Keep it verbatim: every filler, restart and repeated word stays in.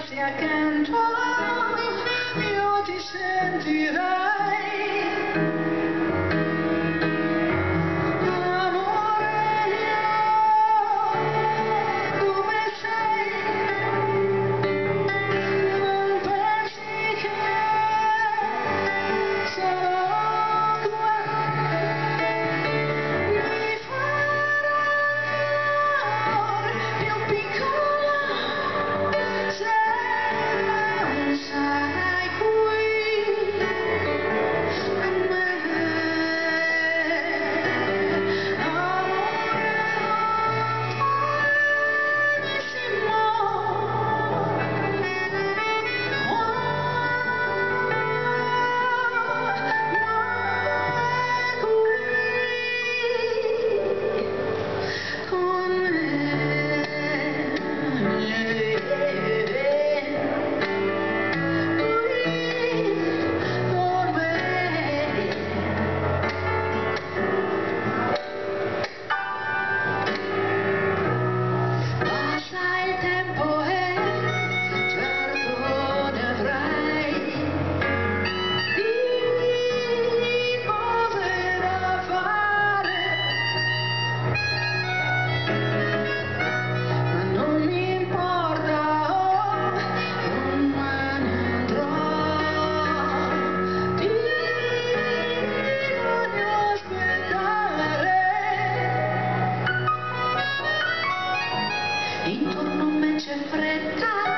Sia accanto, io ti sentirei. Amore mio, come sei? Non pensi che sarò qua? Mi farà ancora più piccola se non sarai qui con me. Amore, non fare Pasa el tempo e certo ne avrai di cose da fare, ma non mi importa, oh, non me ne andrò. Ti voglio aspettare. Intorno a me c'è fretta,